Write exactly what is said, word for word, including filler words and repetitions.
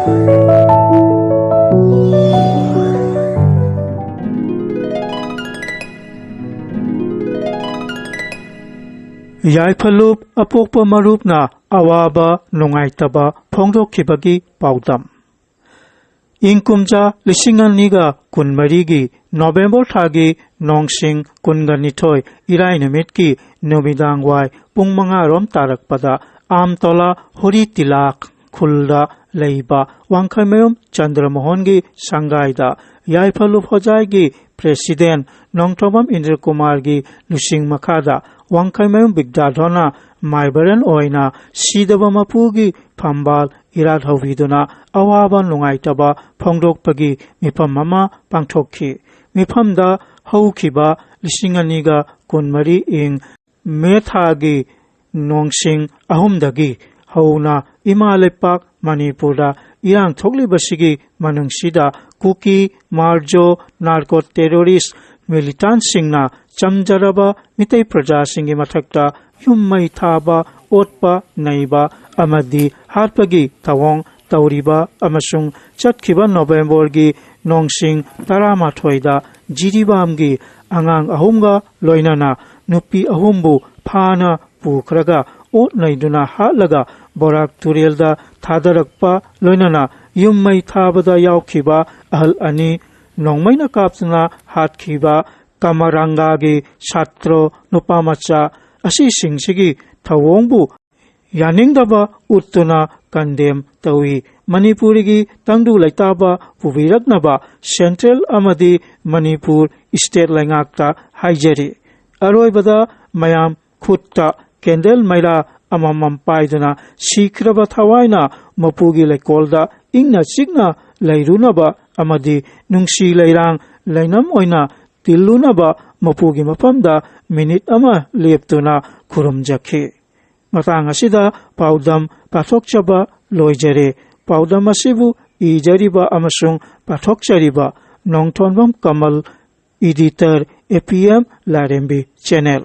ꯌꯥꯏꯐꯂꯨꯞ ꯑꯄꯣꯛꯄ ꯃꯔꯨꯞꯅ ꯑꯋꯥꯕ ꯅꯨꯡꯉꯥꯏꯇꯕ ꯐꯣꯡꯗꯣꯛꯈꯤꯕꯒꯤ ꯄꯥꯎꯗꯝ꯫ ꯏꯪ ꯀꯨꯝꯖꯥ ꯂꯤꯁꯤꯡ ꯑꯅꯤꯒ ꯀꯨꯟꯃꯔꯤꯒꯤ ꯅꯣꯕꯦꯝꯕꯔ ꯊꯥꯒꯤ ꯅꯣꯡꯁꯤꯡ ꯀꯨꯟꯒ ꯅꯤꯊꯣꯏ ꯏꯔꯥꯏ ꯅꯨꯃꯤꯠꯀꯤ ꯅꯨꯃꯤꯗꯥꯡ ꯋꯥꯏ ꯄꯨꯡ ꯃꯉꯥ ꯔꯣꯝ ꯇꯥꯔꯛꯄꯗ ꯑꯥꯝꯇꯣꯂꯥ ꯍꯣꯔꯤ ꯇꯤꯂꯥꯛ ꯈꯨꯜꯗ ꯂꯩꯕ ꯋꯥꯡꯈꯩꯃꯌꯨꯝ ꯆꯟꯗ꯭ꯔꯃꯣꯍꯟꯒꯤ ꯁꯪꯒꯥꯏꯗ ꯌꯥꯏꯐꯂꯨꯞ ꯍꯣꯖꯥꯏꯒꯤ ꯄ꯭ꯔꯦꯁꯤꯗꯦꯟ ꯅꯣꯡꯊꯣꯝꯕꯝ ꯏꯟꯗ꯭ꯔꯀꯨꯃꯥꯔꯒꯤ ꯂꯨꯆꯤꯡ ꯃꯈꯥꯗ ꯋꯥꯡꯈꯩꯃꯌꯨꯝ ꯕꯤꯗ꯭ꯌꯥꯙꯣꯟꯅ ꯃꯥꯏꯕꯔꯦꯟ ꯑꯣꯏꯅ ꯁꯤꯗꯕ ꯃꯄꯨꯒꯤ ꯐꯝꯕꯥꯜ ꯏꯔꯥꯠ ꯍꯧꯕꯤꯗꯨꯅ ꯑꯋꯥꯕ ꯅꯨꯡꯉꯥꯏꯇꯕ ꯐꯣꯡꯗꯣꯛꯄꯒꯤ ꯃꯤꯐꯝ ꯑꯃ ꯄꯥꯡꯊꯣꯛꯈꯤ꯫ ꯃꯤꯐꯝꯗ ꯍꯧꯈꯤꯕ ꯂꯤꯁꯤꯡ ꯑꯅꯤꯒ ꯀꯨꯟꯃꯔꯤ ꯏꯪ ꯃꯦ ꯊꯥꯒꯤ ꯅꯣꯡꯁꯤꯡ ꯑꯍꯨꯝꯗꯒꯤ ꯍꯧꯅ ꯏꯃꯥ ꯂꯩꯄꯥꯛ ꯃꯅꯤꯄꯨꯔꯗ ꯏꯔꯥꯡ ꯊꯣꯛꯂꯤꯕꯁꯤꯒꯤ ꯃꯅꯨꯡꯁꯤꯗ ꯀꯨꯀꯤ, ꯃꯥꯔꯖꯣ, ꯅꯥꯔꯀꯣ ꯇꯦꯔꯣꯔꯤꯁ ꯃꯤꯂꯤꯇꯥꯟꯁꯤꯡꯅ ꯆꯝꯖꯔꯕ ꯃꯤꯇꯩ ꯄ꯭ꯔꯖꯥꯁꯤꯡꯒꯤ ꯃꯊꯛꯇ ꯌꯨꯝ ꯃꯩ ꯊꯥꯕ, ꯑꯣꯠꯄ, ꯅꯩꯕ ꯑꯃꯗꯤ ꯍꯥꯠꯄꯒꯤ ꯊꯧꯑꯣꯡ ꯇꯧꯔꯤꯕ ꯑꯃꯁꯨꯡ ꯆꯠꯈꯤꯕ ꯅꯣꯕꯦꯝꯕꯔꯒꯤ ꯅꯣꯡꯁꯤꯡ ꯇꯔꯥꯃꯥꯊꯣꯏꯗ ꯖꯤꯔꯤꯕꯥꯝꯒꯤ ꯑꯉꯥꯡ ꯑꯍꯨꯝꯒ ꯂꯣꯏꯅꯅ ꯅꯨꯄꯤ ꯑꯍꯨꯝꯕꯨ ꯐꯥꯅ ꯄꯨꯈ꯭ꯔꯒ ꯑꯣꯠ ꯅꯩꯗꯨꯅ ꯍꯥꯠꯂꯒ ꯕꯣꯔꯥꯛ ꯇꯨꯔꯦꯜꯗ ꯊꯥꯗꯔꯛꯄ ꯂꯣꯏꯅꯅ ꯌꯨꯝ ꯃꯩ ꯊꯥꯕꯗ ꯌꯥꯎꯈꯤꯕ ꯑꯍꯜ ꯑꯅꯤ ꯅꯣꯡꯃꯩꯅ ꯀꯥꯞꯇꯨꯅ ꯍꯥꯠꯈꯤꯕ ꯀꯃꯔꯥꯡꯒꯥꯒꯤ ꯁꯥꯇ꯭ꯔꯣ ꯅꯨꯄꯥ ꯃꯆꯥ ꯑꯁꯤꯁꯤꯡꯁꯤꯒꯤ ꯊꯧꯑꯣꯡꯕꯨ ꯌꯥꯅꯤꯡꯗꯕ ꯎꯠꯇꯨꯅ ꯀꯟꯗꯦꯝ ꯇꯧꯏ꯫ ꯃꯅꯤꯄꯨꯔꯤꯒꯤ ꯇꯪꯗꯨ ꯂꯩꯇꯥꯕ ꯄꯨꯕꯤꯔꯛꯅꯕ ꯁꯦꯟꯇ꯭ꯔꯦꯜ ꯑꯃꯗꯤ ꯃꯅꯤꯄꯨꯔ ꯏꯁꯇꯦꯠ ꯂꯩꯉꯥꯛꯇ ꯍꯥꯏꯖꯔꯤ꯫ ꯑꯔꯣꯏꯕꯗ ꯃꯌꯥꯝ ꯈꯨꯠꯇ ꯀꯦꯟꯗꯜ ꯃꯩꯔꯥ ꯑꯃꯃꯝ ꯄꯥꯏꯗꯨꯅ ꯁꯤꯈ꯭ꯔꯕ ꯊꯋꯥꯏꯅ ꯃꯄꯨꯒꯤ ꯂꯩꯀꯣꯜꯗ ꯏꯪꯅ ꯆꯤꯛꯅ ꯂꯩꯔꯨꯅꯕ ꯑꯃꯗꯤ ꯅꯨꯡꯁꯤ ꯂꯩꯔꯥꯡ ꯂꯩꯅꯝ ꯑꯣꯏꯅ ꯇꯤꯜꯂꯨꯅꯕ ꯃꯄꯨꯒꯤ ꯃꯐꯝꯗ ꯃꯤꯅꯤꯠ ꯑꯃ ꯂꯦꯞꯇꯨꯅ ꯈꯨꯔꯨꯝꯖꯈꯤ꯫ ꯃꯇꯥꯡ ꯑꯁꯤꯗ ꯄꯥꯎꯗꯝ ꯄꯥꯊꯣꯛꯆꯕ ꯂꯣꯏꯖꯔꯦ꯫ ꯄꯥꯎꯗꯝ ꯑꯁꯤꯕꯨ ꯏꯖꯔꯤꯕ ꯑꯃꯁꯨꯡ ꯄꯥꯊꯣꯛꯆꯔꯤꯕ ꯅꯣꯡꯊꯣꯟꯕꯝ ꯀꯃꯜ, ꯏꯗꯤꯇꯔ, ꯑꯦ ꯄꯤ ꯑꯦꯝ ꯂꯥꯏꯔꯦꯝꯕꯤ ꯆꯦꯅꯦꯜ꯫